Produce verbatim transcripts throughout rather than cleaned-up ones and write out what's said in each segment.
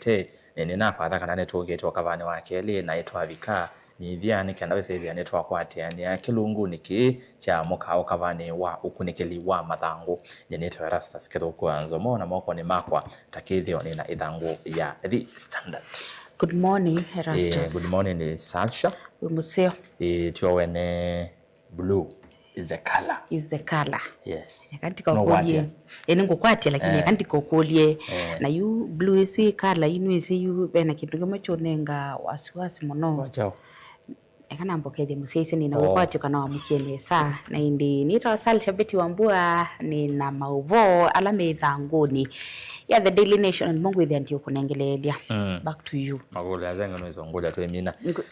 Te, nĩ, nĩnakwatha kana nĩtũkĩte ũkavanĩ wa kelĩ, na ĩtwavika nyithya nĩ kenda wĩsĩthĩa nĩtwakwatĩanĩa kĩlungunĩ kĩĩ kya mũkao ũkavanĩ wa ũkunĩkĩli wa mathangũ. Nyie nĩtawa Erastus Kĩthũku wa Nzomo, na mokonĩ makwa ta kĩthĩo nĩ na ĩthangũ ya The Standard. Good morning, Erastus. Eh, good morning, Salsha. Wĩ mũseo? Eh, tyo wene. Blue is the color. Is the color. Yes. Eka ndikakũlye. Nũkwatya. Ĩ, nĩngũkwatya, lakini eh, eka ndikakũlye. Eh. Na yu blue ĩsu ĩ color yu nĩwĩsĩ yu vena kĩndũ kĩmwe kyũnenga wasiwasi mũno. Wacha. Eka nambokethye mũsyaisye nĩ na oh, wĩkwatyo kana wamũkie nesa. Na ĩndĩ nĩtawa Sal Shabeti wa Mbua, nĩ na maũvoo ala me ĩthangũnĩ ya The Daily Nation, na nĩmo ngwĩthĩa ndiũkũnengeleelya. Mm. Back to you. Makũlya azenga nĩwĩsongũlya twĩmina. Nĩkũ-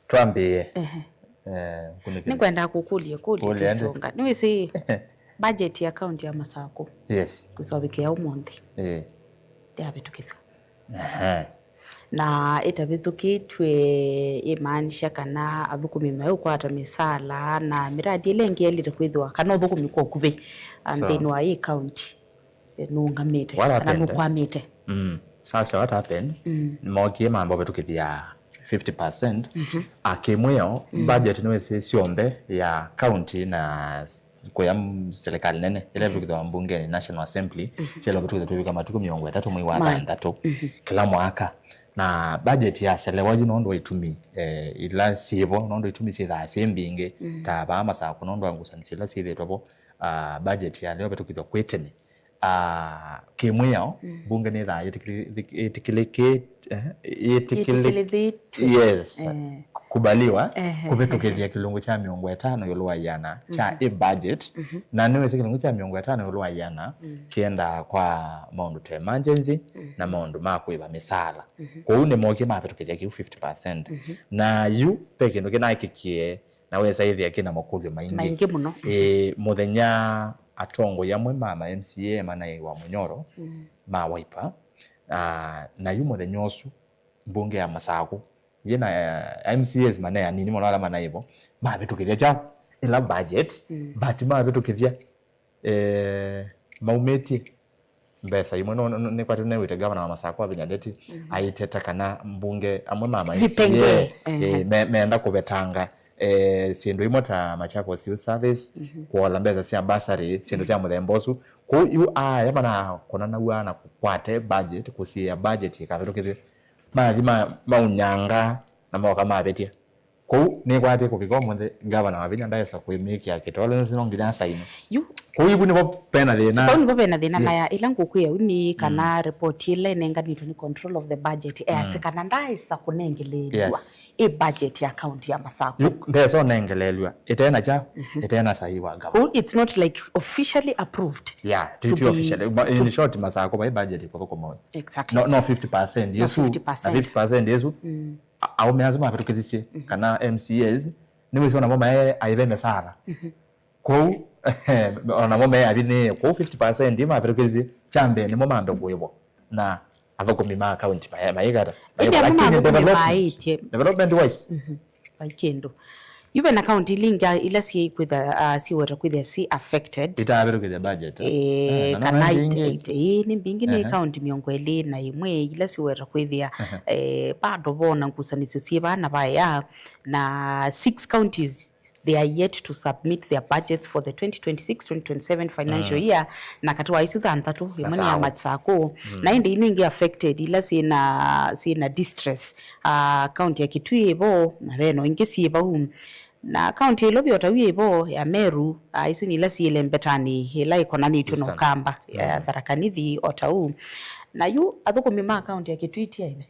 Twambĩĩe. Ehe. Eh, kũnĩkĩla. Nĩngwenda kũkũlya kũlya. Kũlya ndĩ. Kĩsonga. Nĩwĩsĩ budget ya kaunti ya Masakũ. Yes. Kũsovĩkĩa ũmũnthĩ. Eh. Ndĩavĩtũkĩthw'a. Aha. Na ĩtavĩtũkĩtw'e ĩmaanisha kana athũkũmi meũkwata mĩsala na mĩradi ĩla ĩngĩ yaĩlĩte kwĩthĩwa kana ũthũkũmi kwa ũkuvĩ, ah, so, nthĩnĩ wa ĩ kaunti. Eh, nũũngamĩte, what kana happened, eh? Nũkwamĩte. Mm. Sasa, what happened? Mm. Nĩmookie mamba ũvĩtũkĩthya fifty percent. Mhm. Akĩmwĩo, mm, budget nĩwĩsĩ syonthe ya county na s-, kũya m-, serikali nene, ĩla, mhm, ĩvĩtũkĩthwa mbungeni, National Assembly, mhm, syĩla ũvĩtũkĩthwa tũvika matukũ mĩongo ĩtatũ mwei wa, mai, thanthatũ, mhm, kĩla mwaka. Na budget yaselewa yu nũndũ wa itumi, eh, ila syĩvo, nũndũ itumi syĩthaa syĩ mbingĩ, mm, ta vaa Masakũ, nũndũ wa ngusanĩsyo ila syĩthĩtwe vo, ah, budget yalea ũvĩtũkĩthwa kwĩ tene. Ah, kĩmwĩao, mm, mbunge nĩthaa yĩtĩkĩlĩ-, yĩtĩkĩlĩkĩ-, eh, yĩtĩkĩlĩ-, yĩtĩkĩlĩthĩtw'e. Yes. Eh. Kukubaliwa, ehe, kũvĩtũkĩthya, ehe, kĩlungu kya mĩongo ĩtano ĩũlũ wa ĩana kya, mhm, ĩ budget, mhm, na nĩwĩsĩ kĩlungu kya mĩongo ĩtano ĩũlũ wa ĩana, mm, kĩendaa kwa maũndũ ta emergency, mm, na maũndũ ma kũĩva mĩsaala. Mhm. Kwoou nĩmokie mavĩtũkĩthya kĩu fifty percent. Mhm. Na yu ve kĩndũ kĩnaĩkĩkie, na wesa ĩthĩa kĩna makũlyo maingĩ. Maingĩ mũno. Ĩĩ, mũthenya atongoi amwe ma ma M C A manaĩ wa Mũnyoro, mm, ma Wiper, ah, na yu mũthenya ũsu mbunge ya Masakũ yĩna, eh, M C As manaĩ anini mũno ala manaĩ vo, mavĩtũkĩthya kyaũ? Ĩla budget, mm, but mavĩtũkĩthya, eh, maumĩtye mbesa imwe. No, no, nĩkwatĩte newĩte gavana wa Masakũ Wavinya Ndeti, mhm, aiteta kana mbunge amwe ma ma M C A, vipengee, eh, ehe, me-, meenda kũvetanga, eh, syĩndũ imwe ta Machakos Youth Service, mhm, kũola mbesa sya bursary, syĩndũ sya mũthemba ũsu. Kwoou yu aya manakonanaw'a na kũkwate budget, kũsiĩĩa budget ĩkavĩtũkĩthw'e, mathi ma-, maunyanga na moka mavĩtya. Kwoou nĩkwatĩe kũvika ũmũnthĩ, gavana Wavinya ndaesa kwĩmĩkĩa kĩtole, nĩsĩ no nginya asaine. Yu. Kwoou ivu nĩvo vena thĩna. Vau nĩvo vena thĩna, na ya, yes, ĩla ngũkwĩa yu nĩ kana, mm, report ĩla ĩnenganĩtwe nĩ control of the budget, mm, easĩ kana ndaesa kũnengeleelw'a, yes, ĩ budget ya county ya Masakũ. Yu ndesa ũnengeleelw'a ĩtena kya, mhm, ĩtena saii wa gavana. Kwoou it's not like officially approved. Yeah, ti, to ti be, officially. But in to short, Masakũ vai budget ĩkũthũkũma. Exactly. No, no fifty percent. No, ĩsu, fifty percent. Na fifty percent ĩsu, mm, a-, aũme asu mavĩtũkĩthisye, mhm, kana M C As, nĩwĩsĩ onamo mae aĩve mĩsaala. Mhm. Kwoou, onamo me avinĩĩe. Kwoou fifty percent ĩ mavĩtũkĩthisye, kya mbee nĩmo mambe kũĩvwa na athũkũmi ma county mae-, maikata. Ĩndĩ amwe mathũkũmi development, maĩtye. Development wise. Mhm. Vai kĩndũ. Yu ve na kaunti ila ingĩ ila syĩkwĩtha, ah, syĩweta kwĩthĩa syĩ affected. Itavĩtũkĩthya budget, eh? Eh, eh, na no kana nĩ it-, mbingĩ. It-, ĩĩ, nĩ mbingĩ, nĩ, ehe, kaunti mĩongo ĩlĩ na ĩmwe ila syĩweta kwĩthĩa, ehe, eh, bado vo na ngusanĩsyo syĩ vaa na vaea, na six counties, they are yet to submit their budgets for the twenty twenty-six twenty twenty-seven financial, mm, year, na katĩ wa isu thanthatũ, ĩmwe nĩ ya Masakũ. Mm. Na ĩndĩ ino ingĩ affected, ila syĩna, syĩna distress. Ah, kaunti ya Kitui ĩvo, na ve no ingĩ syĩ vau. Na kaunti ya Ilovi o ta wĩ ĩvo, ya Meru, ah, isu nĩ ila syĩ lembetanĩ, ĩla ĩkonanĩtw'e na Eastern. Ũkamba, ya, mm, Tharaka Nithi o ta ũu. Na yu athũkũmi ma kaunti ya Kitui ti aĩve.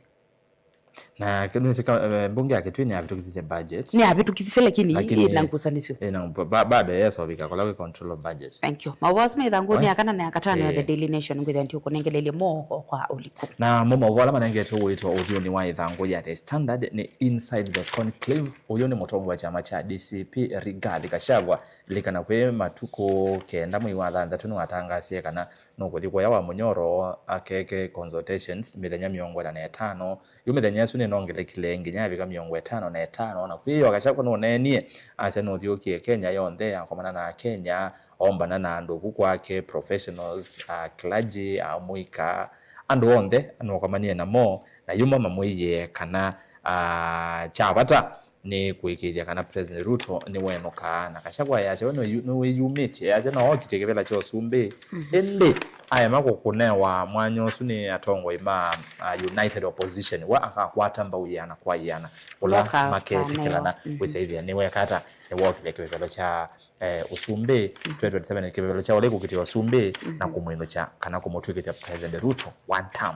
Na kĩndũ nĩsĩ ka-, eh, mbunge ya Kitui nĩyavĩtũkĩthisye budget. Nĩyavĩtũkĩthisye, lakini, lakini ĩna ngusanĩsyo. Ĩna ba-, ba-, bado yesovika kũla kwĩ control of budget. Thank you. Maũvoo asu me ĩthangũnĩ, oi, ya kana na ya katano ya, eh, The Daily Nation, ngwĩthĩa ndiũkũnengeleelye moo o kwa ũliku. Na mo maũvoo ala manengetwe ũito ũthyũnĩ wa ĩthangũ ya The Standard nĩ Inside the Conclave. Ũyũ nĩ mũtongoi wa kyama kya D C P, Rigathi Gachagua. Lilikana kwĩ matukũ kenda mwei wa thanthatũ nĩwatangasie kana nũkũthi kũya wa Mũnyoro akeke consultations mĩthenya mĩongo ĩna na ĩtano. Yu mĩthenya ĩsu nĩnongelekile nginya yavika mĩongo ĩtano na ĩtano, na kwĩyoo Gachagua nũneenie, asya nũthyũũkie Kenya yonthe, akomana na Akenya, ombana na andũ vu kwake, professionals, a clergy, a mũika, Andũ onthe nũkomanie namo, na yuma mamwĩie kana, ah, kya vata nĩ kũĩkĩĩthya kana President Ruto nĩwenũkaa, na Gachagua easya we nĩwĩyu-, nĩwĩyumĩtye, easya no okitye kĩvĩla kya ũsumbĩ. Mhm. Ĩndĩ aema kũ-, kũnewa mwanya ũsu nĩ atongoi ma, ah, United Opposition, we akakwata mbau ĩana kwa ĩana ũla makeetĩkĩlana. Mhm. Kwĩsĩthĩa nĩwekata, nĩwokĩlya kĩvĩvĩlo kya eh, ũsumbĩ, twenty twenty-seven kĩvevelo kya ũla ĩkũkitĩa ũsumbĩ, na kũmwĩnũkya kana kũmũtw'ĩkĩthya President Ruto one term.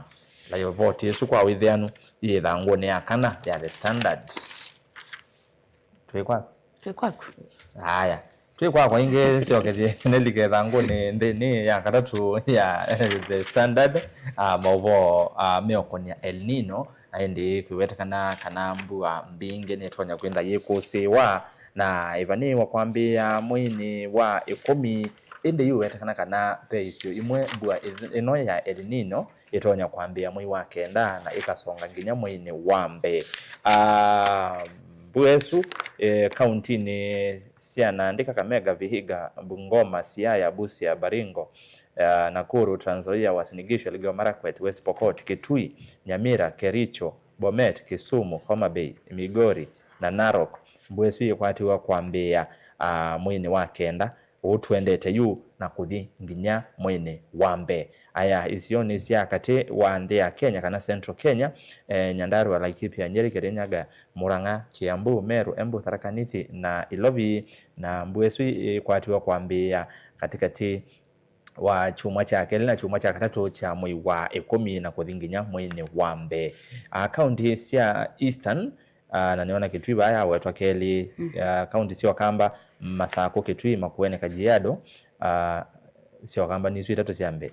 Nayo voti ĩsu kwa wĩthĩanu yĩ ĩthangũnĩ ya kana ya The Standard. Twĩ kwaku? Twĩ kwaku. Aya. Twĩ kwakwa ĩngĩ syokethye nĩlike ĩthangũnĩ nthĩnĩ ya katatũ ya The Standard, ah, maũvoo, ah, meũkũnĩa El Nino, na ĩndĩ kwĩwetekana kana mbua mbingĩ nĩtonya kwĩtha yĩkũsĩĩwa na ĩvanĩĩwa kwambĩĩa mweinĩ wa ĩkũmi, ĩndĩ yĩũwetekana kana ve isio imwe mbua ĩth-, ĩno ya El Nino ĩtonya kwambĩĩa mwei wa kenda na ĩkasonga nginya mweinĩ wa mbee. Ah, mbua ĩsu, eh, kauntinĩ sya Nandi, Kakamega, Vihiga, Bungoma, Siaya, Busia, Baringo, ah, Nakuru, Trans Nzoia, Uasin Gishu, Elgeyo Marakwet, West Pokot, Kitui, Nyamira, Kericho, Bomet, Kisumu, Homa Bay, Migori, na Narok. Mbua ĩsu yĩkwatiwa kwambĩĩa, ah, mweinĩ wa kenda ũũ twendete yu na kũthi nginya mweinĩ wa mbee. Aya, isionĩ sya katĩ wa nthĩ ya Kenya kana Central Kenya, eh, Nyandarua, Laikipia, Nyeri, Kirinyaga, Murang'a, Kiambu, Meru, Embu, Tharaka Nithi na Ilovi, na mbua ĩsu yĩkwatiwa kwambĩĩa katĩkatĩ wa kyumwa kya kelĩ na kyumwa kya katatũ kya mwei wa ĩkũmi na kũthi nginya mweinĩ wa mbee. Ah, kaunti sya Eastern, ah, na nĩona Kitui vaa yawetwa kelĩ. Mm. Ah, kaunti sya Ukamba, Masakũ, Kitui, Makueni, Kajiado, ah, sya Ukamba nisu itatũ sya mbee.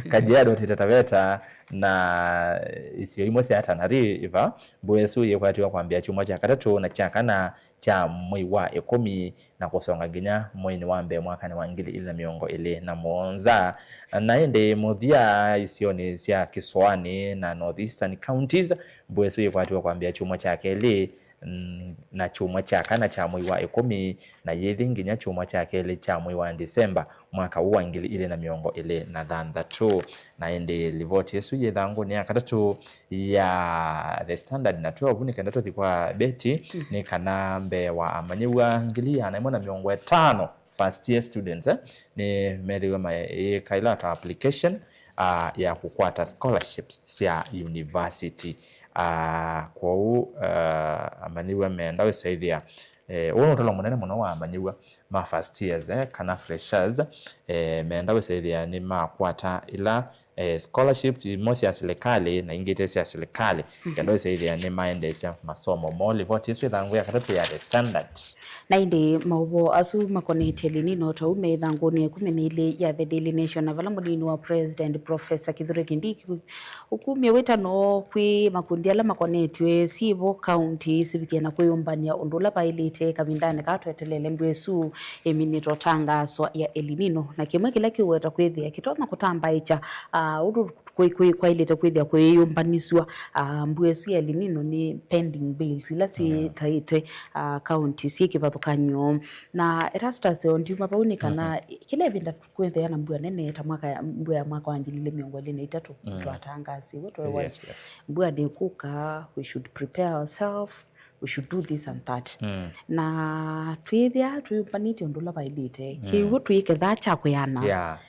Kajiado, Taita Taveta na isio imwe sya Tana River, mbua ĩsu yĩkwatiwa kwambĩĩa kyumwa kya katatũ na kya kana kya mwei wa ĩkũmi na kũsonga nginya mweinĩ wa mbee mwakanĩ wa ngili ili na mĩongo ĩlĩ na mũonza. Na ĩndĩ mũthya isionĩ sya Kĩsoanĩ na North Eastern Counties, mbua ĩsu yĩkwatiwe kwambĩĩa kyumwa kya kelĩ, mm, na kyumwa kya kana kya mwei wa ĩkũmi, na yĩthi nginya kyumwa kya kelĩ kya mwei wa Ndisemba mwaka ũũ wa ngili ili na mĩongo ĩlĩ na thanthatũ. Na ĩndĩ livoti ĩsu yĩ ĩthangũnĩ ya katatũ ya The Standard na twelve, nĩ kenda tũthi kwa Betty, mm, nĩ kana mbee wa amanyĩw'a ngili ĩana ĩmwe na mĩongo ĩtano first year students, eh, nĩ methĩwe mayĩka ĩla ta application, ah, ya kũkwata scholarships sya university. Ah, kwoou, ah, amanyĩw'a meenda wĩsaĩthĩa, eh, ũũ nĩ ũtalo mũnene mũno wa amanyĩw'a ma first years, eh, kana freshers, eh, meenda wĩsaĩthĩa nĩmakwata ila eh, scholarship imwe sya silikalĩ na ingĩ ite sya silikalĩ, mhm, kenda wĩsaĩthĩa nĩmaendeesya masomo moo. Livoti ĩsu ĩthangũ ya katatũ ya The Standard. Na ĩndĩ maũvoo asu makonetye El Nino ta ũu me ĩthangũnĩ ya ĩkũmi na ilĩ ya The Daily Nation, na vala mũnini wa President Professor Kithure Kindiki ũkumya wĩtano kwĩ makundi ala makonetw'e syĩvo kaunti sivikie na kwĩyũmbany'a ũndũ ũla vaĩlĩte kavindanĩ kaa twetelele mbua ĩsu ĩminĩte ũtangaaswa ya El Nino, na kĩmwe kĩla kĩũweta kwĩthĩa kĩtonya kũtambaĩkya, ah, ũndũ kwĩ-, kwĩ-, kwaĩlĩte kwĩthĩa kũyĩyũmbanĩsw'a, ah, mbua ĩsu ya El Nino nĩ pending bills ila syĩtaĩte, ah, kaunti syĩ kĩvathũkany'o. Na Erastus, o ndiuma vau nĩ kana, mhm, kĩla ĩvinda kwĩthĩa na mbua nene ta mwaka ya, mbua ya mwaka wa ngili ilĩ mĩongo ĩlĩ na itatũ, mm, twatangaasiwe twaĩwa, yes, yes, mbua nĩkũka, we should prepare ourselves, we should do this and that. Mm. Na twĩthĩa twĩyũmbanĩtye ũndũ ũla vaĩlĩte, mm, kĩw'ũ twĩkethaa kya kwĩana. Yeah.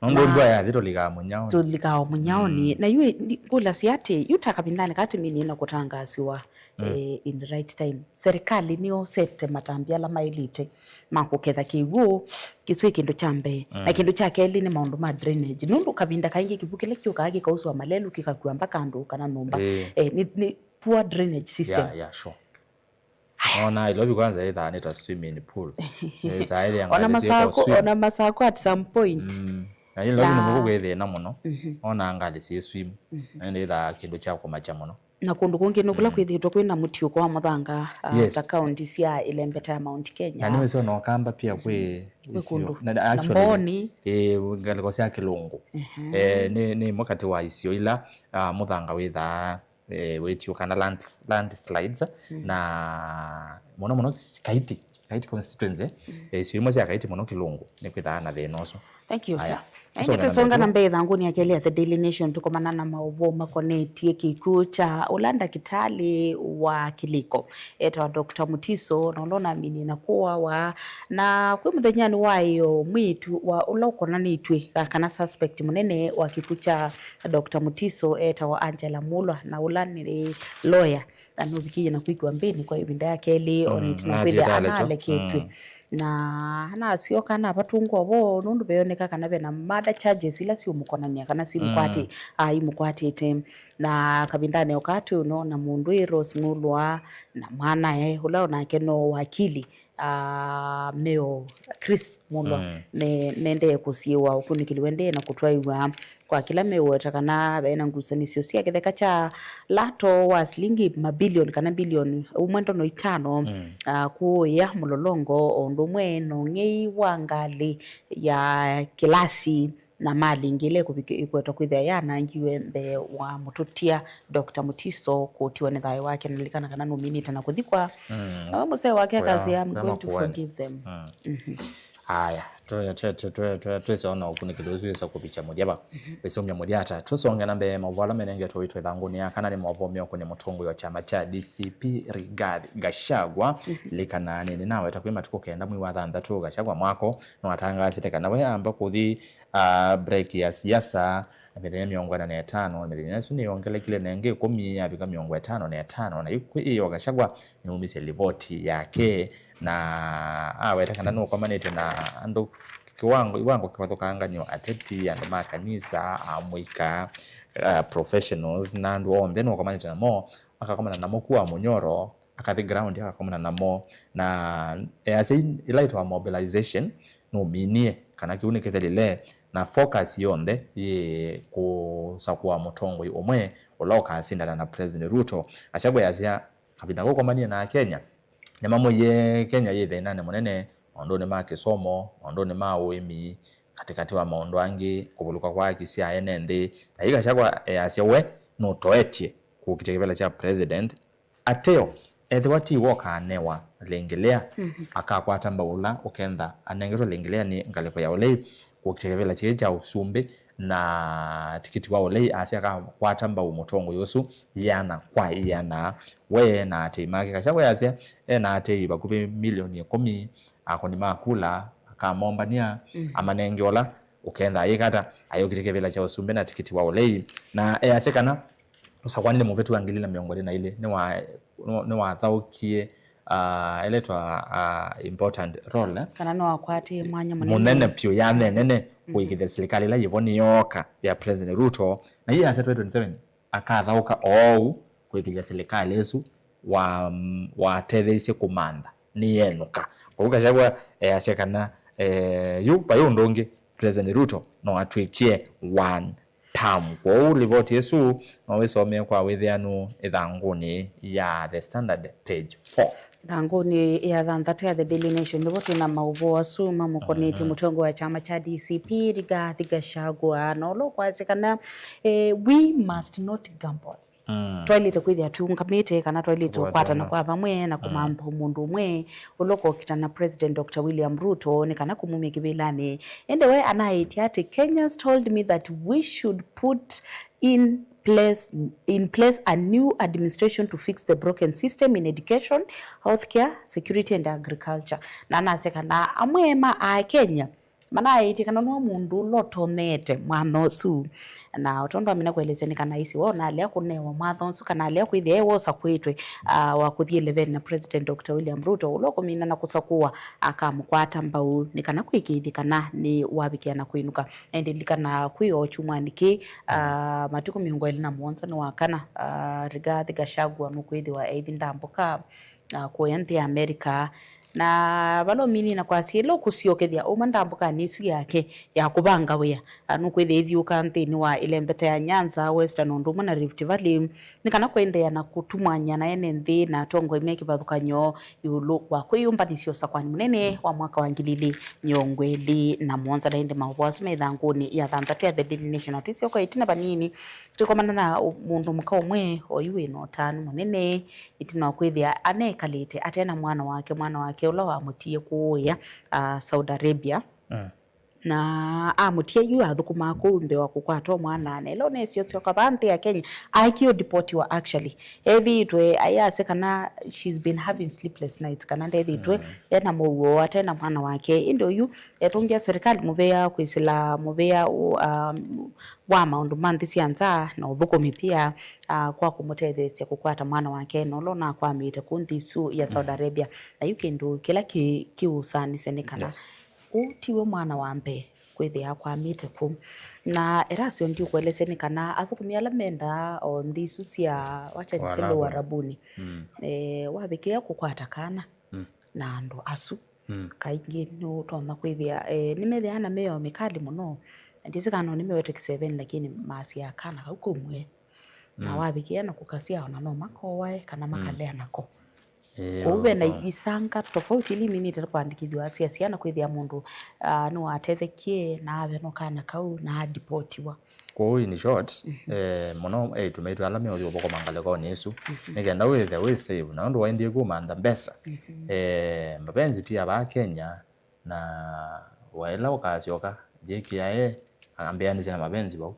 Nũndũ na mbua yathi tũlikaa mũnyaonĩ. Tũlikaa o mũnyaonĩ. Mm. Na yu ndi-, ngũlasya atĩ, yu ta kavindanĩ kaa tũminĩe na kũtangaasiwa, mm, eh, in the right time. Serikali nĩyosete matambya ala maĩlĩte ma kũketha kĩw'ũ kĩsu kĩndũ kya mbee. Mm. Na kĩndũ kya kelĩ nĩ maũndũ ma drainage. Nũndũ kavinda kaingĩ kĩw'ũ kĩla kĩũkaa kĩkausũa malelu kĩkakua mpaka andũ kana nyũmba. Ĩĩ. Eh, nĩ, nĩ poor drainage system. Yeah, yeah, sure. Ona Nairobi kwanza ĩthaa nĩ ta swimming pool. Ĩsaa ĩthĩa ona ngalĩ syĩko Masakũ, swim. Ona Masakũ at some point. Mm. Na Nairobi na nĩkuo kwĩ thĩna mũno. Mhm. Ona ngalĩ syĩ swim. Mhm. Na nĩ ĩthaa kĩndũ kya kũmakya mũno. Na kũndũ kũngĩ nĩ kũla, mm, kwĩthĩĩtwe kwĩna mũtiũko wa mũthanga, ah, yes, ta kaunti sya ĩlembeta ya Mount Kenya. Na nĩwĩsĩ ona Ũkamba pia kwĩ, kwĩ isio kũndũ. Na, na actually, Mboni. Eh, ngalĩko sya Kĩlũngũ. Mhm. Eh, nĩ, nĩ ĩmwe katĩ wa isio ila, ah, mũthanga wĩthaa eh, wĩtiũka na land, landslides, mm, na mũno mũno Kaiti, Kaiti constituency, mm, eh, isio imwe sya Kaiti mũno Kĩlũngũ nĩkwĩthaa na thĩna ũsu. Thank you. Aya. Ĩndĩ tũsonga na mbee ĩthangũnĩ ya kelĩ ya The Daily Nation, tũkomana na maũvoo makonetye kĩkw'ũ kya ũla ndakĩtalĩ wa kĩlĩko etawa Doctor Mutiso, na ũla ũnaminie na kũawa. Na kwĩ mũthenyanĩ wa ĩyo, mwĩĩtu wa ũla ũkonanĩtw'e ka-, kana suspect mũnene wa kĩkw'ũ kya Doctor Mutiso etawa Angela Mulwa, na ũla nĩ lawyer, na nũvikĩie na kwĩkĩwa mbĩnĩ kwa ĩvinda ya kelĩ, o na ĩtina wa kwĩthĩa analeketw'e. Na anasyoka anavatũngwa vo nũndũ veoneka kana vena murder charges ila siũmũkonany'a kana simũkwatĩ-, aimũkwatĩte. Na kavindanĩ o kaa twĩ ũnona mũndũ ĩ Rose Mulwa na mwanae, ũla onake no wakili, ah, Meo Chris Mulwa, me-, mendee kũsiĩwa ũkunĩkĩli, wendee na kũtwaĩwa kwa kĩla meweta kana vena ngusanĩsyo sya kĩtheka kya lato wa silingi mabilioni kana bilioni ũmwe ndono itano, ah, kũũya mũlolongo o ũndũ ũmwe na ũng'ei wa ngalĩ ya kĩlasi na mali ĩngĩ ĩla ĩkũvika-, ĩkwetwa kwĩthĩa yanangiwe mbee wa mũtũtia Doctor Mutiso kũtiwa nĩ thayũ wake. Nalilikana kana nũminĩte na kũthikwa. Na we mũsee wake akasya, "I'm going to forgive them." Aya, twĩsĩ ona ũkunĩkĩli ũsu wĩsa kũvikya mũthya va. Wĩsũmya mũthya ata? Tũsonge na mbee, maũvoo ala menengetwe witũ ĩthangũnĩ ya kana nĩ maũvoo meũkũnĩ mũtongoi wa kyama kya D C P Rigathi Gachagua. Lilikana nĩnĩ naweta kwĩ matukũ kenda mwei wa thanthatũ, Gachagua mwako nĩwatangaasĩte kana we amba kũthi, ah, break ya siasa mĩthenya mĩongo ĩna na ĩtano. Mĩthenya ĩsu nĩyongelekile na ĩngĩ ĩkũmi, yavika mĩongo ĩtano na ĩtano, na yu kwĩ ĩyo Gachagua nĩumisye livoti yake na aweta kana nũkomanĩte na andũ kĩwango, iwango kĩvathũkanganyo, ateti, andũ ma kanisa, amũika, uh, professionals, na andũ onthe nũkomanĩte namo, akakomana namo kũa mũnyoro, akathi ground akakomana namo, na easya ĩla ĩtawa mobilization nũminie kana kĩu nĩkĩthelile, na focus yonthe yĩ kũsakũa mũtongoi ũmwe ũla ũkasindana na President Ruto. Gachagua easya kavinda kau komanie na Akenya, nĩmamwĩie Kenya yĩ thĩnanĩ mũnene maũndũnĩ ma kĩsomo, maũndũnĩ ma ũĩmi, katĩkatĩ wa maũndũ angĩ, kũvulũka kwa haki sya ene nthĩ. Na yu Gachagua easya we nũtoetye kũkitya kĩvĩla kya president. Ateo, ethĩwa ti we ũkanewa lĩngĩlĩa, akakwata mbau ũla ũkentha anengetwe lĩngĩlĩa nĩ ngalĩko ya ũlei kũkitya kĩvĩla kĩĩ kya ũsumbĩ na tikiti wa ũlei, asya akakwata mbau mũtongoi ũsu ĩana kwa ĩana. We na atei make, Gachagua easya e na atei vakuvĩ milioni ĩkũmi, akũni ma kula, akamombany'a, amanenge ũla ũkentha ayĩkata, ayũkitya kĩvĩla kya ũsumbĩ na tikiti wa ũlei. Na easya kana ũsakũanĩ mũvĩtu wa ngili na mĩongo ĩlĩ na ilĩ nĩwa-, nĩwa-, nĩwathaũkie, ah, ĩla ĩtawa, ah, important role, eh? Kana nĩwakwatie mwanya mũnene, mũnene vyũ, ya nene kũĩkĩthya silikalĩ ĩla yĩvo nĩyooka ya President Ruto. Na yu easya twenty twenty-seven akathaũka oou kũĩkĩthya silikalĩ ĩsu wa-, watetheisye kũmantha nĩyenũka. Kwoou Gachagua easya kana, eh, yu vai ũndũ ũngĩ President Ruto no atw'ĩkie one term. Kwoou livoti ĩsu no wĩsomee kwa wĩthĩanu ĩthangũnĩ ya The Standard, page four. Ĩthangũnĩ ya thanthatũ ya The Daily Nation nĩvo twĩ na maũvoo asu mamũkonetye mũtongoi wa kyama kya D C P Rigathi Gachagua, na ũla ũkwasya kana, eh, we must not gamble. Twaĩlĩte kwĩthĩa tũũngamĩte, kana twaĩlĩte kũkwatana kwa vamwe na kũmantha mũndũ ũmwe ũla ũkokita na President Doctor William Ruto nĩ kana kũmumya kĩvĩlanĩ. Ĩndĩ we anaĩtye atĩ, "Kenyans told me that we should put in place, in place a new administration to fix the broken system in education, healthcare, security and agriculture." Na anasya kana amwe ma Akenya manaĩtye kana nĩwe mũndũ ũla ũtonyete mwanya ũsu. Na o tondũ amina kũelesya nĩ kana aisye we onaalea kũnewa mwanya ũsu, kana alea kwĩthĩa e wosa kwĩtwe, ah, wa kũthi eleveni na President Doctor William Ruto, ũla ũkũmina na kũsakũwa akamũkwata mbau nĩ kana kwĩkĩĩthya kana nĩ wavikĩa na kwĩnũka. Na ĩndĩ lilikana kwĩ o kyumwanĩ kĩĩ, ah, matukũ mĩongo ĩlĩ na mũonza nĩ wa kana, ah, Rigathi Gachagua nũkwĩthĩwa eithi ndambũka, ah, kũya nthĩ ya America. Na vala ũmini na kwasya ĩla ũkũsyokethya uma ndambũkanĩ ĩsu yake ya kũvanga wĩa, ah, nũkwĩthĩa ĩthiũka nthĩnĩ wa ĩlembeta ya Nyanza, Western, ũndũ ũmwe na Rift Valley, nĩ kana kũendeea na kũtumany'a na ene nthĩ na atongoi me kĩvathũkany'o ĩũlũ wa kwĩyũmbanĩsya ũsakũani mũnene wa mwaka wa ngili ilĩ mĩongo ĩlĩ na mũonza. Na ĩndĩ maũvoo asu me ĩthangũnĩ ya thanthatũ ya The Daily Nation. Na twĩsyoka ĩtina vanini, twĩkomana na ũ-, mũndũ mũka ũmwe oyu wĩ na ũtanu mũnene, ĩtina wa kwĩthĩa anekalĩte ate na mwana wake, mwana wake ũla wamũtie kũũya, ah, Saudi Arabia. Mm. Na amũtia yu athũkũmaa kũu nthĩ wa kũkwata o mwana, na ĩla ũnesie ũsyoka vaa nthĩ ya Kenya, aekie ũdeportiwa actually. Ethĩĩtwe ayasya kana she's been having sleepless nights, kana ndethĩĩtwe ena mũuo ate na mwana wake. Ĩndĩ ũyu etũngĩa serikali mũvea kwĩsĩla mũvea ũ-, um, wa maũndũ ma nthĩ sya nza na ũthũkũmi pia, ah, kwa kũmũtetheesya kũkwata mwana wake na ũla ũnakwamĩte kũu nthĩ isu ya Saudi Arabia. Na yu kĩndũ kĩla kĩ-, kĩũsaanĩsye nĩ kana Yes. ũũ tiwe mwana wa mbee kwĩthĩa akwamĩte kũu. Na Erasio ndiũkũelesya nĩ kana athũkũmi ala mendaa o nthĩ isu sya, wacha niseme, Uarabuni. Uarabuni, Mm. eh, wavikĩa kũkwata kana Mm. na andũ asu. Mm. Kaingĩ nĩũtonya kwĩthĩa, eh, nĩmethĩaa na mĩao mĩkali mũno. Ndĩsĩ kana no nĩmĩwete kĩseveni, lakini masyaa kana kau kaumwe. Na Mm. wavikĩa na kũkasya ona no makoae kana Mm. makalea nako. Ĩĩ, Kwoou ve na ũko. isanga tofauti iliminĩte kũandĩkĩthw'a sya syana kwĩthĩa mũndũ, ah, nĩwatethekie na aveno kana kau na adipotiwa. Kwoou, in short, Mhm. eh, mũno eĩtu maitũ ala meũthi ũthũkũma ngalĩkonĩ ĩsu, Mhm. nĩ kenda wĩthe wĩ save, na ũndũ waendie kũmantha mbesa, Mhm. eh, mapenzi ti ya vaa Kenya, na waĩla ũkasyoka, J K I A ambĩanĩsye na mapenzi vau.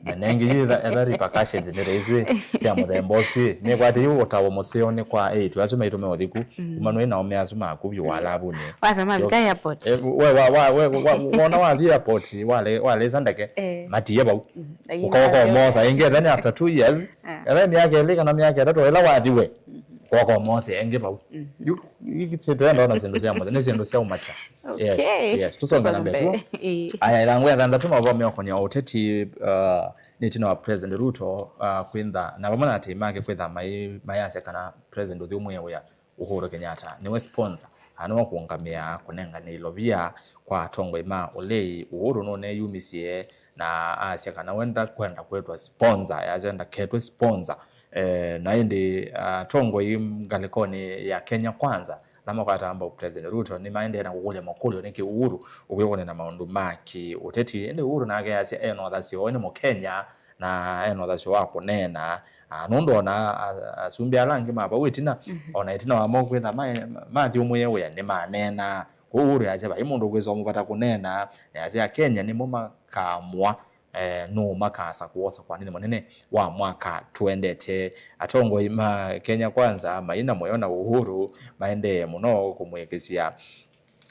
Na nengĩ yu etha, etha repercussions nĩ isu sya mũthemba ũsu, nĩkwatĩ yu ũtao mũseo nĩ kwa eĩtu asu maitũ meũthiku, Mm. kuma nũĩ na ome asu maku vyũ walavunĩ. Wasema Sio- vika airport. Eh, we, wa, wa, we, wa, wona wathi airport, wale, walesa ndeke, Eh. matie vau. Mm. Ũkaoka ũmosa, ĩngĩ then after two years, Ah. etha myaka ĩlĩ kana myaka ĩtatũ, ĩla wathiwe, Mhm. ũkaoka ũmosa ĩngĩ vau. Mhm. Yu, yu, twenda ona syĩndũ sya mũthenya, nĩ syĩndũ sya ũmakya. Yes, Okay. yes. Tũsonge na mbee. Ĩĩ. Aya, ĩthangũ ya thanthatũ, maũvoo meũkonia ũteti, uh, nĩ ĩtina wa President Ruto, uh, kwĩntha, na vamwe na atei make kwĩtha mai-, mayasya kana President ũthyũmũĩe wĩa Uhuru Kenyatta nĩwe sponsor, kana nĩwe kũũngamĩa kũnengane ilovia kwa atongoi ma ũlei. Uhuru nũneyumisye na asya kana we ndakwenda kwĩtwa sponsor, yasya ndaketwe sponsor. Eh, na ĩndĩ, ah, atongoi ngalĩkonĩ ya Kenya Kwanza, ala makwataa mbau President Ruto, nĩmaendee na kũkũlya makũlyo nĩkĩ Uhuru ũkwĩkũnĩa na maũndũ ma kĩ-ũteti. Ĩndĩ Uhuru nake asya e na ũthasyo, we nĩ Mũkenya, na e na ũthasyo wa kũneena. Ah, nũndũ ona a-, asumbĩ ala angĩ ma vau ĩtina, Mhm. ona ĩtina wamo kwĩtha ma-, mathyũmũĩe wĩa nĩmaneenaa. Kwoou Uhuru asya vai mũndũ ũkwĩsa ũmũvata kũneena, na asya Akenya nĩmo makaamũa eh, nũũ makasa kwosa kwanini mũnene wa mwaka tũendete. Atongoi ma Kenya Kwanza maina mũyo na Uhuru maendee mũno kũmwĩkĩsya,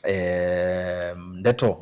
eh, ndeto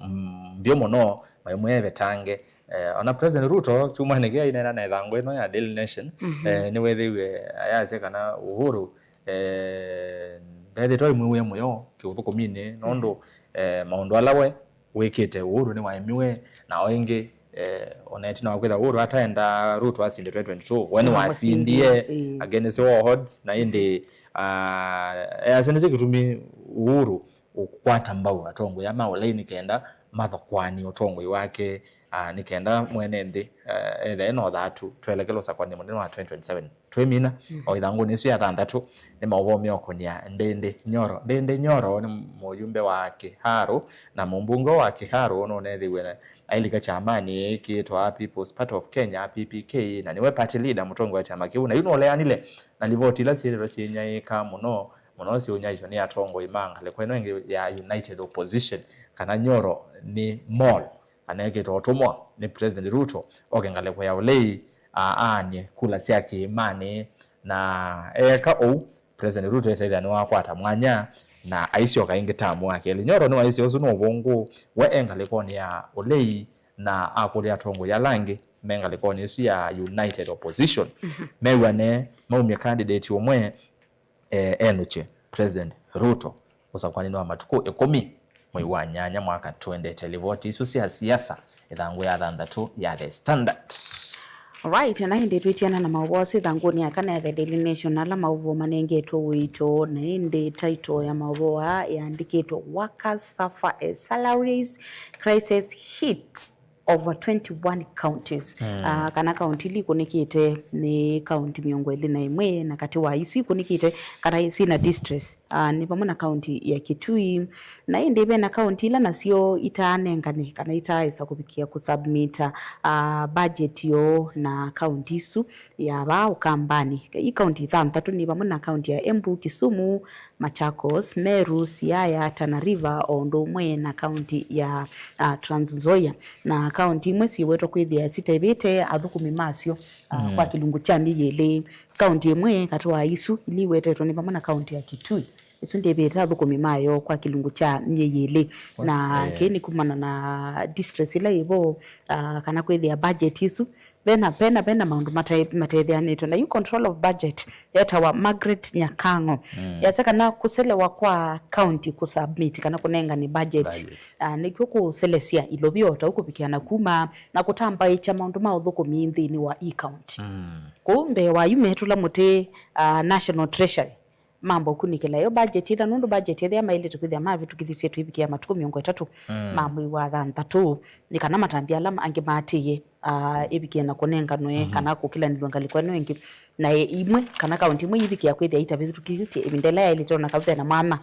mbyũ mũno, maimwevetange. Eh, ona President Ruto kyumwanĩ kĩĩ aineena na ĩthangũ ĩno ya Daily Nation, Mhm. eh, nĩwethĩiwe ayasya kana Uhuru, eh, ndethĩtwe aimwĩw'ĩa mũyo kĩũthũkũminĩ, nũndũ, Mhm. eh, maũndũ ala we wĩkĩte Uhuru nĩwaemiwe, na o ĩngĩ, eh, ona ĩtina wa kwĩtha Uhuru ataenda Ruto asinde twenty twenty-two, we nĩwasindie, Nĩwasindie, ĩĩ. against all odds, na ĩndĩ, ah, easya nĩkyo kĩtumi Uhuru ũkwata mbau atongoi ma ũlei nĩ kenda mathokwanie ũtongoi wake, ah, nĩ kenda mwene nthĩ, eh, ethe ena ũthatu twelekele ũsakwanĩ mũnene wa twenty twenty-seven. Twĩmina, Mhm. o ĩthangũnĩ ĩsu ya thanthatũ, nĩ maũvoo meũkũnia Ndindi Nyoro. Ndindi Nyoro nĩ mũyumbe wa Kiharu, na mũmbunge wa Kiharu nũnethĩiwe na ailika kyamanĩ kĩĩtwa People's Party of Kenya, P P K, na nĩwe party leader, mũtongoi wa kyama kĩu. Na yu nũleanile na livoti ila syĩthĩtwe syĩnyaĩĩka mũno mũno syĩũnyaĩĩsw'a nĩ atongoi ma ngalĩko ĩno ĩngĩ ya United Opposition, kana Nyoro nĩ mole. Aneekĩte ũtũmwa nĩ President Ruto oke ngalĩko ya ũlei, a-, aany'e kula sya kĩĩmanĩ, na eeka ũu, President Ruto esaĩthĩa nĩwakwata mwanya na aisyoka ĩngĩ tamu wa kelĩ. Nyoro nĩwaisye ũsu nĩ ũvũngũ, we e ngalĩkonĩ ya ũlei na akũlya atongoi ala angĩ me ngalĩkonĩ ĩsu ya United Opposition, Mhm. mew'ane maumye candidate ũmwe eh, enũkye President Ruto ũsakwanĩnĩ wa matukũ ĩkũmi mwei wa nyanya mwaka tũendete. Livoti isu sya siasa, ĩthangũ ya thanthatũ ya The Standard. Right, na ĩndĩ twĩtiana na maũvoo asu ĩthangũnĩ ya kana ya The Daily Nation, ala maũvoo manengetwe ũito, na ĩndĩ title ya maũvoo aa yandĩkĩtwe, Workers suffer as salaries crisis hits. over twenty-one counties. Ah, kana kaunti ila ikũnĩkĩte nĩ kaunti mĩongo ĩlĩ na ĩmwe, na katĩ wa isu ikũnĩkĩte kana syĩna districts, ah, nĩ vamwe na kaunti ya Kitui, na ĩndĩ ve na kaunti ila nasyo itaanengane kana itaaĩsa kũvikĩa kũsubmita, ah, budget yoo na kaunti isu ya vaa Ũkambanĩ. I kaunti thanthatũ nĩ vamwe na kaunti ya Embu, Kisumu, Machakos, Meru, Siaya, Tana River, o ũndũ ũmwe na kaunti ya, ah, Trans Nzoia. Na kaunti imwe siwetwa kwĩthĩa sitevĩte athũkũmi masyo, ah, kwa kĩlungu kya myei ĩlĩ. Kaunti ĩmwe katĩ wa isu ila iwetetwe nĩ vamwe na kaunti ya Kitui. Ĩsu ndĩvĩte athũkũmi mayo kwa kĩlungu kya myei ĩlĩ. Na kĩĩ nĩ kumana na districts ila ivo, ah, kana kwĩthĩa budget isu vena, vena, vena maũndũ mate-, matetheanĩtwe. Na yu control of budget yetawa Margaret Nyakang'o. Yasya kana kũselewa kwa county kũsubmit kana kũnengane budget, ah, nĩkw'o kũselesya ilovia o ta ũu kũvikĩa na kuma na kũtambaĩkya maũndũ ma ũthũkũmi nthĩnĩ wa e-county. Kũu mbee wa yu metũla mũtĩ, ah, National Treasury, mamba ũkunĩkĩla yo budget ĩla, nũndũ budget ethĩa maĩlĩte kwĩthĩa mavĩtũkĩthisye tũivikĩa matukũ mĩongo ĩtatũ ma mwei wa thanthatũ, nĩ kana matambya ala angĩ maatĩĩe, ah, ĩvikĩe na kũnenganwe kana kũkĩlanĩlw'a ngalĩko ĩno ĩngĩ. Na ĩ-, imwe kana kaunti imwe ivikĩa kwĩthĩa itavĩtũkĩthye ĩvinda ĩla yaĩlĩte, o na kau ve na mwanya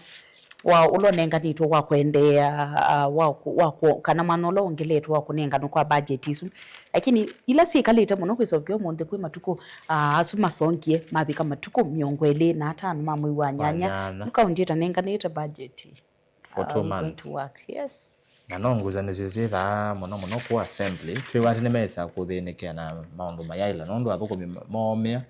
wa ũla ũnenganĩtwe wa kwendeea, ah, wa kũ-, wa kũ-, kana mwanya ũla wongeletwe wa kũnenganwa kwa budget isu. Lakini ila syĩkalĩte mũno kwĩsovya ũmũnthĩ kwĩ matukũ, ah, asu masongie mavika matukũ mĩongo ĩlĩ na atano ma mwei wa nyanya, nyanya. Yu kaunti ĩtanenganĩte budget. For two months. Are we going to work? Yes. Na no ngusanĩsyo syĩthaa mũno mũno ku assembly, twĩw'a atĩ nĩmesa kũthĩnĩkĩa na maũndũ mayaĩla, nũndũ athũkũmi moomĩa,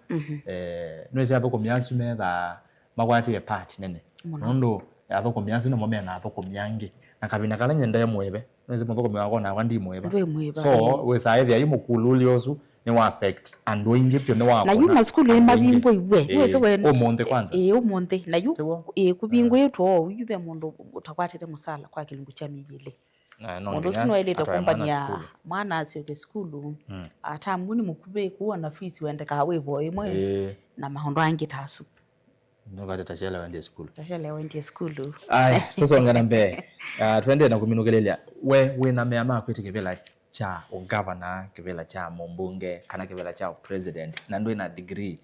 eh, nĩwĩsĩ athũkũmi asu methaa makwatĩe part nene. Mũno. Nũndũ athũkũmi asu nĩmo me na athũkũmi angĩ. Na kavinda kala nyendee mũĩve, nĩwĩsĩ mũthũkũmi wakwa nakwa ndi mũĩva. Ndwĩ mũĩva, so, ĩĩ. Wĩsaa ĩthĩa yu mũkululyo ũsu nĩ wa affect andũ aingĩ vyũ, nĩ wa na yu kũna masukulu andũ aingĩ. Nĩmavingũiwe. Ĩĩ, nĩwĩsĩ we ũmũnthĩ kwanza. Ĩĩ, ũmũnthĩ. Na yu, ĩĩ, kũvingũĩtwe oou, yu ve mũndũ ũtakwatĩte mũsala kwa kĩlungu kya myei ĩlĩ. Na no mũndũ ũsu nginya nĩwaĩlĩte atwae mwana kũmbany'a sukulu. Mwana asyoke sukulu. Atamu nĩ mũkuvĩ, kũu ona fees wendekaa wĩvo ĩmwe. Ĩĩ. Na maũndũ angĩ ta asu. Nũkateta shela wendie sukulu. Tashelewa ndie sukulu. Aya, tũsonge na mbee. Ah, twendee na kũminũkĩlĩlya. We wĩ na mea ma kwĩtĩ kĩvĩla kya ũgavana, kĩvĩla kya mũmbunge, kana kĩvĩla kya president, na ndwĩ na degree?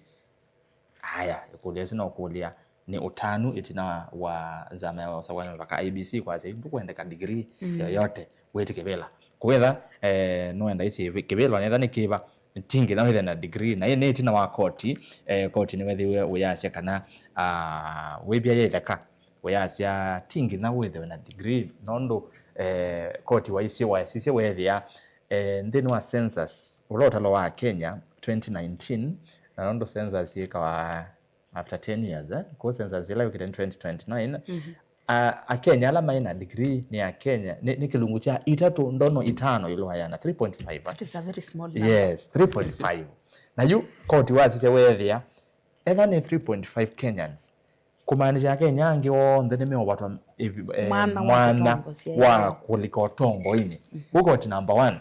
Aya, ĩkũlyo ĩsu no kũlya nĩ ũtanu ĩtina wa nzama ya ũsakũani mavaka I E B C kwasya yu ndũkwendeka degree yoyote wĩtĩ kĩvĩla. Kũwetha, eh, nũenda ĩtĩ kĩvĩla, netha nĩ kĩva, ti nginya wĩthe na degree. Na ĩ nĩ ĩtina wa koti, eh, koti nĩwethiwe ũyasya kana, ah, wĩvya ya ĩtheka, ũyasya ti nginya wĩthĩwe na degree, nũndũ, eh, koti waisye, wasisye weethĩa, eh, nthĩnĩ wa census, ũla ũtalo wa Kenya twenty nineteen, na nũndũ census yĩkawa after ten years, eh? Kũu census ĩla yũkĩte nĩ twenty twenty-nine. A, Akenya ala maĩ na degree nĩ Akenya, nĩ, nĩ kĩlungu kya itatũ ndono itano ĩũlũ wa ĩana, three point five, eh? That is a very small number. Yes, three point five. Na yu koti wasisya weethĩa, etha nĩ three point five Kenyans, kũmaanisha Akenya angĩ onthe nĩmeũvatwa, eh, mwanya wa mwanya kũtongosya, wa kũlika ũtongoinĩ. Kũu koti number one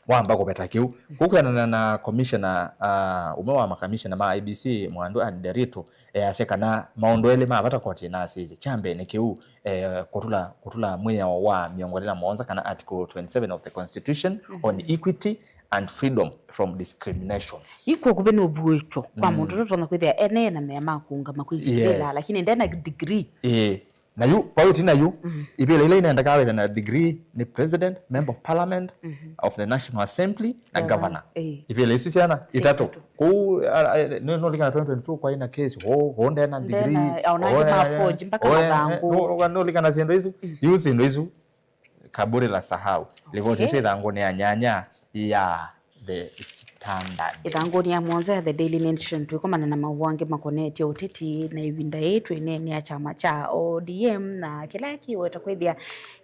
wamba kũveta kĩu. Kũu kwĩanana na commissioner, ah, ũmwe wa makamishona ma I E B C, Mwandu Anne Nderitu, easya kana maũndũ elĩ ma vata koti ĩnasisye. Kya mbee nĩ kĩu, eh, kũtũla, kũtũla mwĩao wa mĩongo ĩlĩ na mũonza kana article twenty-seven of the constitution on equity and freedom from discrimination. Yu kw'o kũvĩ nũvuĩtyo kwa mũndũ ũla ũtonya kwĩthĩa ene na mea ma kũũngama kwĩsĩkĩlĩla, yes, lakini ndena degree. Ĩĩ. Na yu, kwa ĩtina yu, ivĩla ila inendekaa wĩthe na degree nĩ president, member of parliament of the National Assembly, na governor. Ĩĩ. Ivĩla isu syana itatũ. Itatũ. Kũu, a, a, nĩ, nũlikana twenty twenty-two kwa ina case, hũ, hũ ndena degree, ona angĩ ma forge mpaka mathangũ. Nũ-, nũlikana syĩndũ isu, yu syĩndũ isu, kaburi la sahau. Livoti ĩsu ĩthangũnĩ ya nyanya ya The Standard. Ĩthangũnĩ ya mũonza ya The Daily Nation, twĩkomana na maũvoo angĩ makonetye ũteti, na ĩvinda yĩĩ twĩneenea kyama kya O D M na kĩla kĩweta kwĩthĩa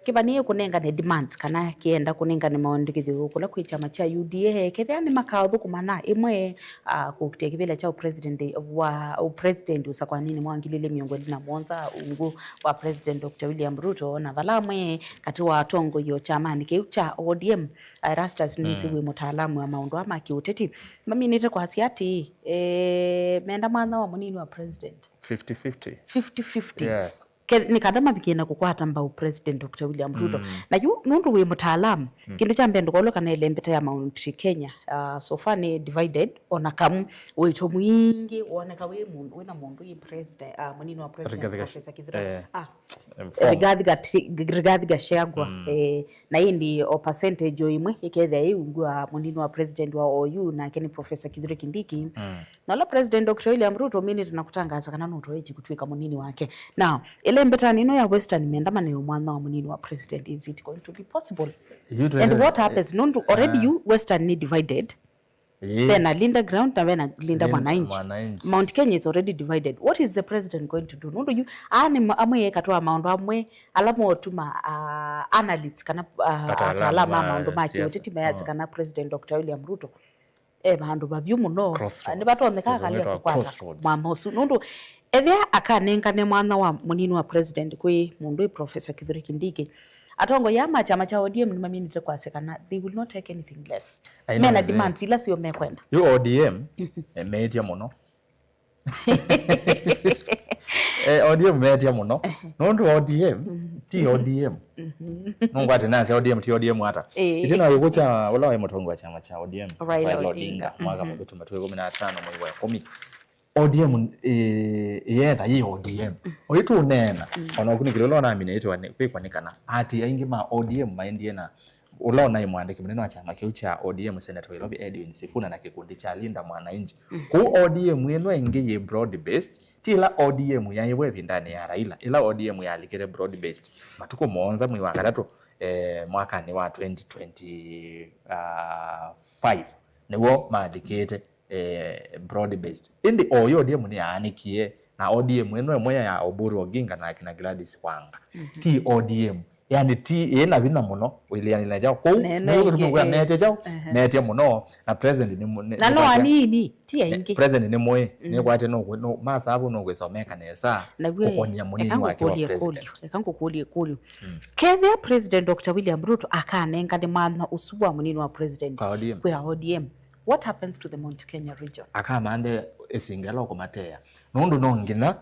kĩvanĩĩe kũnengane demands kana kĩenda kũnengane maũndĩkĩthyo kũla kwĩ kyama kya U D A, kethĩa nĩmakaũthũkũma na ĩmwe, ah, kũkitĩa kĩvĩla kya ũpresident wa, ũpresident ũsakwaninĩ mwa ngili ilĩ mĩongo ĩlĩ na mũonza, ungu wa President Doctor William Ruto, na vala amwe katĩ wa atongoi o kyamanĩ kĩu kya O D M, Erastus Ndisi, wĩ mũtaalamu wa maũndũ aa ma kĩũteti, maminĩte kwasya atĩĩ, eh, menda mwanya wa mũnini wa president. Fifty fifty. Fifty fifty. Yes. Ke-, nĩ kana mavikie na kũkwata mbau President Doctor William Ruto. Mm. Na yu, nũndũ wĩ mũtaalamu, mm, kĩndũ kya mbee ndũkolwe kana ĩlembeta ya Mount Kenya, uh, so far nĩ divided, ona kamu, ũito mwingĩ woneka wĩ mũndũ, wĩna mũndũ wĩ president, uh, mũnini wa president, Rigathi Gash-, Professor Kithure. Eh, ah, eh, form. Rigathi Gati-, Rigathi Gachagua. Mm. Eh, na ĩndĩ o percentage o ĩmwe ĩkethĩa ĩungu wa mũnini wa president wa O U, nake nĩ Professor Kithure Kindiki. Mm. Na ũla President Doctor William Ruto ũminĩte na kũtangaasa kana nũtoetye kũtw'ĩka mũnini wake. Now, ĩla ĩmbetanĩ ĩno ya Western menda maneo mwana wa mũnini wa president, is it going to be possible? Yu twende-, and what happens? Nũndũ already, ah, yu Western nĩ divided. Ĩĩ. Vena Linda ground na vena Linda, Linda mwananchi. Mwananchi. Mount Kenya is already divided. What is the president going to do? Nũndũ yu, aa nĩ ma-, amwe katwa maũndũ amwe ala motuma, ah, analysts kana, ah, ataalamu ma maũndũ ma kĩũteti mayasya kana President Doctor William Ruto e vandũ vavyũ mũno. Crossroads. Nĩvatonyeka akalia kũkwata mwanya ũsu. Nũndũ ethĩa akanengane mwana wa mũnini wa president kwĩ mũndũ wĩ Professor Kithure Kindiki, atongoi aa ma kyama kya O D M nĩmaminĩte kwasya kana they will not take anything less. Mena demands ila syo mekwenda. Yu O D M, eh, meĩtye mũno. Eh, O D M metia mũno. Ehe. Nũndũ O D M, mhm, ti O D M. Mhm. Nũngwate nasya O D M ti O D M ata. Ĩĩ. Ĩtina wa kĩkw'ũ kya ũla waĩ mũtongoi wa kyama kya O D M, Raila Odinga, mwaka mũvĩtu, matukũ ĩkũmi na atano mwei wa ĩkũmi. O D M, eh, ĩyetha yĩ O D M. Oyu tũneena, ona ũkunĩkĩli ũla ũnaminĩtwe kwĩkwa nĩ kana ati aingĩ ma O D M maendie na ũla ũnaĩ mũandĩki mũnene wa kyama kĩu kya O D M, Seneta wa Nairobi Edwin Sifuna, na kĩkundi kya Linda Mwananchi. Mm. Kũu O D M ĩno ĩngĩ yĩ broad based, ti ĩla O D M yaĩ vo ĩvindanĩ ya Raila, ĩla O D M yalikĩte broad based matukũ mũonza mwei wa katatũ, eh, mwakanĩ wa twenty twenty-five, nĩw'o malikĩte, eh, broad based. Ĩndĩ oyu O D M nĩyaanĩkie, na O D M ĩno ĩmwe ya Oburu Oginga na akina Gladys Wanga. Mhm. Ti O D M. Yani, ti ĩna vinya mũno ũileanĩla kyaũ. Kũu nĩyo kĩtumi kwĩa metie kyaũ, ehe, metie mũno, na president nĩ mũ-, nĩ, na no anini, ti aingĩ. President nĩ mũĩ, mm, nĩkwate no, no, masavu no kwĩsomeka nesa, na w'e, kũkonia mũnini wake wa president. Eka ngũkũlye ĩkũlyo. Mm. Kethĩa President Doctor William Ruto akanengane mwana ũsu wa mũnini wa president kwa O D M, kwĩa O D M, what happens to the Mount Kenya region? Akamande ĩsinga la kũmatea. Nũndũ no nginya,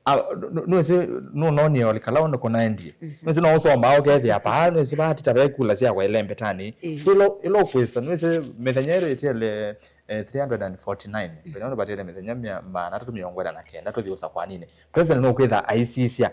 a, nũ-, nũ-, nũĩsĩ, nũnonie olikala ũndũ kũnaendie. Mhm. Nũĩsĩ no ũsomaa ũkethĩa paa, nũĩsĩ vaatita ve kula sya kwaĩle mbetanĩ. Ĩĩ. Ĩla, ĩla ũkwĩsa, nũĩsĩ mĩthenya ĩrĩ ĩtiele, eh, three hundred and forty-nine. Mhm. Mĩthenya ũndũ vatiele mĩthenya mia-, maana atatũ mĩongo ĩna na kenda tũthi ũsakwanĩnĩ. President nũkwĩtha aisisya.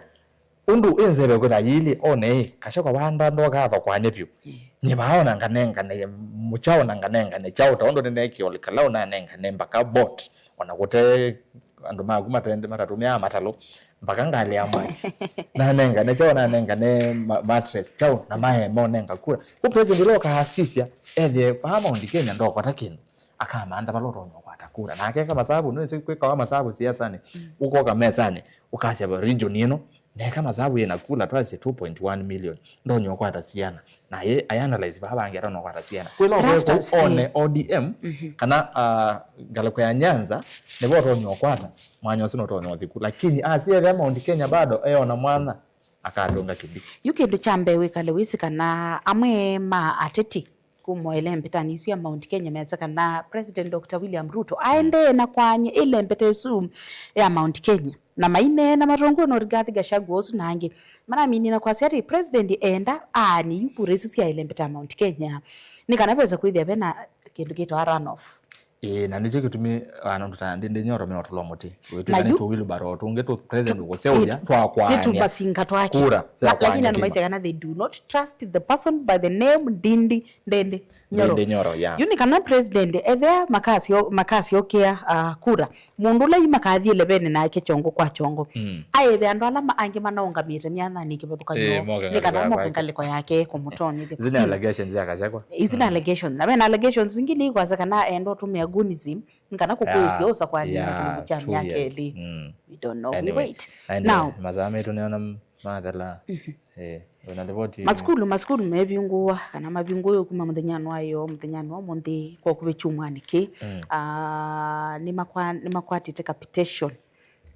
Ũndũ ĩ nzeve kwĩtha yĩlĩ, one ĩ, Gachagua vanda ndoka athokoany'e vyũ. Ĩĩ. Nyie vaa ona nganengane mũkyaũ na nganengane kyaũ, ta ũndũ nĩneekie olikala ũnanengane mbaka boat, ona kũte andũ maku matende-, matatũmĩaa matalũ, mbaka ngalĩ ya mwaki. Nanengane kyaũ, nanengane ma-, mattress kyaũ, na maema ũnenga kura. Kũ president ũla ũkaasisya, ethĩe vaa Mount Kenya ndokota kĩndũ, akamantha vala ũtonya ũkwata kura. Na akeka masavu, nĩwĩsĩ kwĩkawa masavu siasanĩ, mm, ũkoka mesanĩ, ũkasya region ĩno, neka masavu yĩna kula twasye two point one million, ndonya ũkwata siana. Na ye, I analyze vaa vangi atonya ũkwata siana. Kwĩla ũvekũ one O D M, mhm, kana, ah, ngalĩko ya Nyanza, nĩvo ũtonya ũkwata, mwanya ũsu nũtonya ũthi ku. Lakini asiethĩa Mount Kenya bado eona mwanya, akatũnga Kindiki. Yu kĩndũ kya mbee wĩkale wĩsĩ kana amwe ma ateti kuma ĩla mbetanĩ isu ya Mount Kenya measya kana President Doctor William Ruto aendee na kwaany'a ĩla mbeta ĩsu ya Mount Kenya. Na maineena matongoi no Rigathi Gachagua ũsu na angĩ manaminina kwasya atĩ President eenda aany'e yu kura isu sya ĩla mbeta ya Mount Kenya, nĩ kana vesa kwĩthĩa vena kĩndũ kĩtawa runoff. Ĩĩ, na nĩkyo kĩtumi, ah, andũ ta Ndindi Nyoro meotũlwa mũtĩ. Wĩtwĩka nĩ tũ wheelbarrow tũngĩ tũ president ũkũseũvya twakwaanĩa kura sya kwaanĩa kĩma. Lakini andũ maisye kana they do not trust the person by the name Ndindi, Ndindi Nyoro. Ndindi Nyoro, yeah. Yu nĩ kana president, ethĩa makasyo-, makasyokea, ah, kura, mũndũ ũla yu makathiĩ levene nake kyongo kwa kyongo. Mm. Aĩve andũ ala ma-, angĩ manaũngamĩte myanyanĩ kĩvathũkany'o, ĩĩ, moke nĩ kana ngalĩko moke yake. Ngalĩko yake kũmũtonyethya. Isu nĩ allegations ya Gachagua. Isu nĩ allegations. Na vena allegations ingĩ nĩ kwasya kana enda ũtũmĩa goonism, nĩ kana kũkwĩsya ũsa kwa nina kĩlungu kya myaka ĩlĩ. Mm. We don't know. We wait. Anyway, now, masaa maitũ nĩona mathela. Mhm. Eh, wĩna ripoti? Masukulu, masukulu mevingũwa, kana mavingũiwe kuma mũthenyanĩ wa ĩoo, mũthenyanĩ wa ũmũnthĩ, kwa ũkuvĩ kyumwanĩ kĩĩ. Mm. Ah, nĩmakwa-, nĩmakwatĩte capitation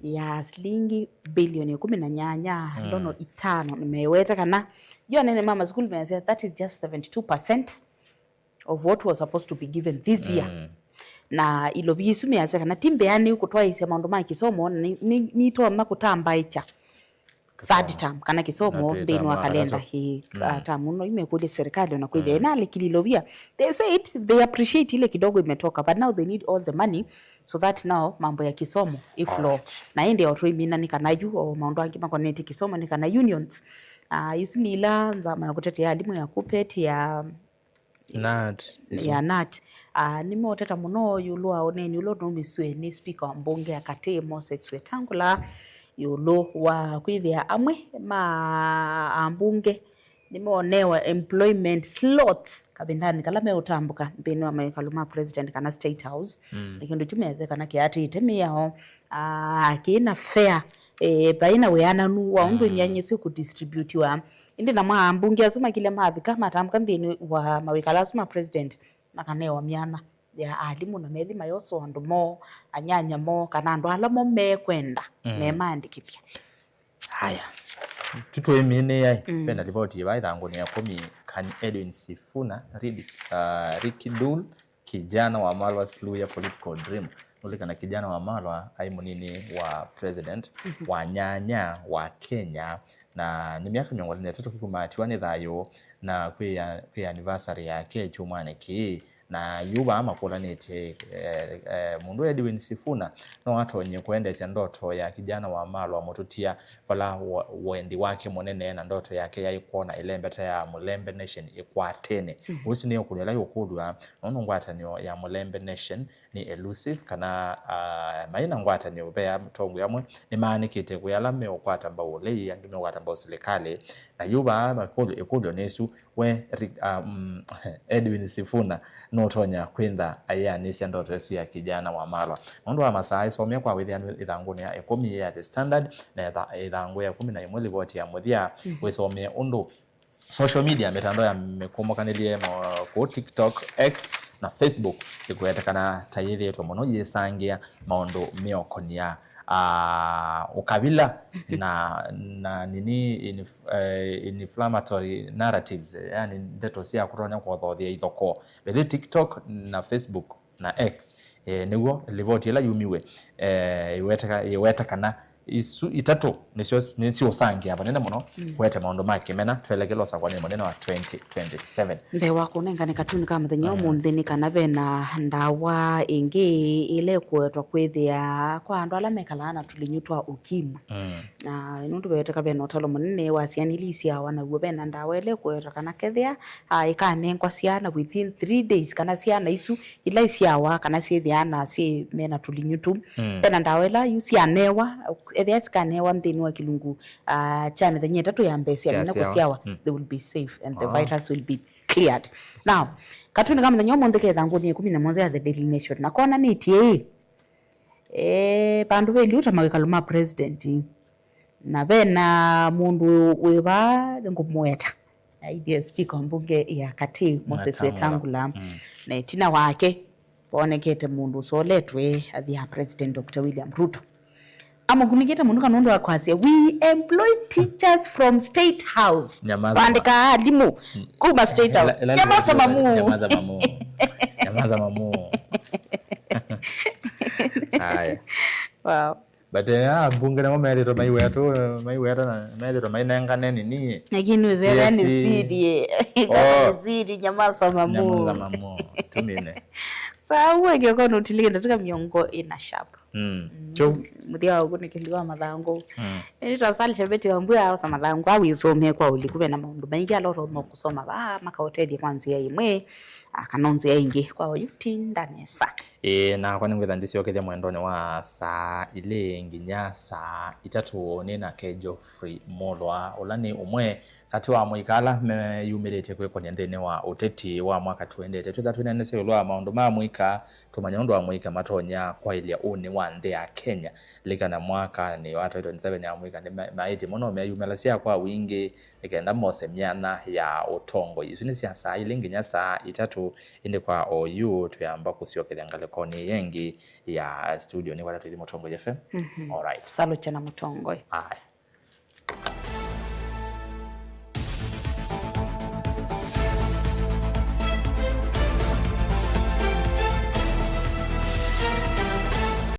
ya silingi bilioni ĩkũmi na nyanya, mm, ndono itano, nĩmewete kana yo anene ma masukulu measya that is just seventy-two percent of what was supposed to be given this year. Mm. Na ilovi isu measya kana ti mbeanĩu kũtwaĩĩsya maũndũ ma kĩsomo, na nĩ, nĩ, nitonya kũtambaĩkya third term, kana kĩsomo nthĩnĩ wa kalenda hii, uh, term ĩno. Imekũlya serikali ona kwĩthĩa ĩna likililo pia. They said they appreciate ile kidogo imetoka, but now they need all the money so that now mambo ya kisomo iflow. Na ĩndĩ o tũimina nĩ kana yu, o maũndũ angĩ makonetye kisomo nĩ kana unions, uh, isu nĩ ila nzama ya kũtetea alimũ ya KUPPET, ya KNUT, ya KNUT. Ah, nĩmeũteta mũno ĩũlũ wa ũneeni ũla ũnaumisw'e nĩ spika wa mbunge ya katĩ, Moses Wetangula, ĩũlũ wa kwĩthĩa amwe ma ambunge nĩmeũnewa employment slots kavindanĩ kala meũtambũka nthĩnĩ wa mawĩkalo ma president kana State House. Na kĩndũ kyu measya kana kĩatĩĩte mĩao, ah, kĩna fair, eh, vai na wĩananu wa ũndũ imyanya isu ikũdistributiwa. Ĩndĩ namo ambunge asu makilya mavika matambũka nthĩnĩ wa mawĩkalo asu ma president, makanewa myanya ya alimũ na methi mayosa andũ moo, anyanya moo, kana andũ ala mo mekwenda memaandĩkĩthya. Haya. Tũtũĩmĩnĩai, vena livoti yĩ vaa ĩthangũnĩ ya ĩkũmi. Can Edwin Sifuna read, uh, Ricky Dul, kijana wa Malwa's Luhya political dream? Nũlikana kijana wa Malwa aĩ mũnini wa president wa nyanya wa Kenya, na nĩ myaka mĩongo ĩlĩ na ĩtatũ kuma atiwa nĩ thayũ na kwĩ, kwĩ anniversary yake kyumwanĩ kĩĩ. Na yu vaa makũlanĩtye, eh, eh, mũndũ Edwin Sifuna no atonyie kũendeesya ndoto ya kijana wa Malwa mũtũtia vala wa-, wendi wake mũnene na ndoto yake yaĩ kwona ĩlembeta ya Mũlembe Nation ĩkwatene. Ũsu nĩ ũkũlyo ĩla yũkũlw'a nũndũ ngwatanĩo ya Mũlembe Nation nĩ elusive, kana, ah, maĩ na ngwatanĩo ve atongoi amwe nĩmaanĩkĩte kwĩ ala meũkwata mbau ũlei, angĩ meũkwata mbau silikalĩ. Na yu vaa makũlyo, ĩkũlyo nĩ ĩsu, we Ri-, um, Edwin Sifuna nũtonya kwĩntha aianĩsya ndoto ĩsu ya kijana wa Malwa? Nũndũ wa masaa, ĩsomea kwa wĩthĩanu ĩthangũnĩ ya ĩkũmi ya The Standard na ĩtha-, ĩthangũ ya ĩkũmi na ĩmwe, livoti ya mũthya, wĩsomee ũndũ social media, mĩtandao ya mĩkũmũkanĩlye ma-, kũu TikTok, X na Facebook ĩkũetekana ta yĩthĩĩtwe mũno yĩsangĩa maũndũ meũkonia, ah, ũkavila na, na nini, inf-, eh, inflammatory narratives, yani ndeto sya kũtonya kũthothya ithokoo. Vethĩ TikTok na Facebook na X, eh, nĩw'o livoti ĩla yumiw'e, eh, ĩweteka-, ĩweta kana isu itatũ nĩsyo, nĩsiũsangĩa vanene mũno kũete maũndũ ma kĩmena twelekela ũsakũanĩ mũnene wa twenty twenty-seven. Mbee wa kũnengane katuni ka mũthenya ũmũnthĩ nĩ kana ve na ndawa ĩngĩ ĩla ĩkũetwa kwĩthĩa kwa andũ ala mekalaa na tũlinyũ twa ũkimwi. Na nũndũ veweteka ve na ũtalo mũnene wa syana ila isyawa, naw'o ve na ndawa ĩla ĩkũetwa kana kethĩa, ah, ĩkanengwa syana within three days, kana syana isu ila isyawa kana syĩthĩaa na syĩ mena tũlinyũ tu. Ve na ndawa ila yu syanewa, ethĩa sikanewa nthĩnĩ wa kĩlungu, ah, kya mĩthenya ĩtatũ ya mbee syamina kũsyawa, they will be safe and the virus will be cleared. Now, katuni ka mũthenya ũmũnthĩ ke ĩthangũnĩ ya ĩkũmi na mũonza ya The Daily Nation, na konanĩtye ĩ, eh, vandũ ve liu ta mawĩkalo ma president, na ve na mũndũ wĩ vaa ngũmũeta, aithie speaker wa mbunge ya katĩ, Moses Wetangula. Na ĩtina wake, voonekete mũndũ ũsoletwe athi ya President Doctor William Ruto. Amũkunĩkĩte mũnuka nũndũ wa kwasya, "We employ teachers from State House." Nyamaza. Twandĩkaa alimũ kuma State House. Ĩla, ĩla nyamaza mamu. Nyamaza mamu. Nyamaza mamu. Haya. Wow. But, eh, ah, mbunge namo methĩtwe maiwetũ, maiweta na methĩtwe mainengane nini. Lakini wĩsĩla nĩ siri, eh. Nĩ siri, nyamaza mamu. Nyamaza mamu. Tumine. Saa uwe ngĩko nũtilĩkĩte tuka mĩongo ĩna sharp. Mũthia wa ũkunĩkĩli wa mathangũ. Ĩndĩ twasalisha beti wa mbua osa mathangũ awĩsomee kwa ũliku, ve na maũndũ maingĩ ala ũtonya kũsoma vaa makaũtethya kwa nzĩa ĩmwe, ah, kana nzĩa ĩngĩ. Kwa oyu tinda nesa. Ĩĩ, nakwa nĩngwĩtha ndĩsyokethya mwendonĩ wa saa ilĩ nginya saa itatũ nĩ nake Geoffrey Mulwa, ũla nĩ ũmwe katĩ wa amũika ala meyumĩlĩtye kwĩkũnĩa nthĩnĩ wa ũteti wa mwaka tũendete. Twĩtha twĩneenesya ĩũlũ wa maũndũ ma amũika, tũmanye ũndũ amũika matonya kwaĩlya ũnĩ wa nthĩ ya Kenya. Lilikana mwakanĩ wa twenty twenty-seven amũika nĩmaĩtye mũno meyumĩlasya kwa wingĩ nĩ kenda mose myanya ya ũtongoi. Isu nĩ sya saa ilĩ nginya saa itatũ, ĩndĩ kwa oyu twĩamba kũsyokethya ngalĩkonĩ ĩngĩ ya studio. Nĩkwata tũithi Mũtongoi F M. All right. Salukya na Mũtongoi. Aye.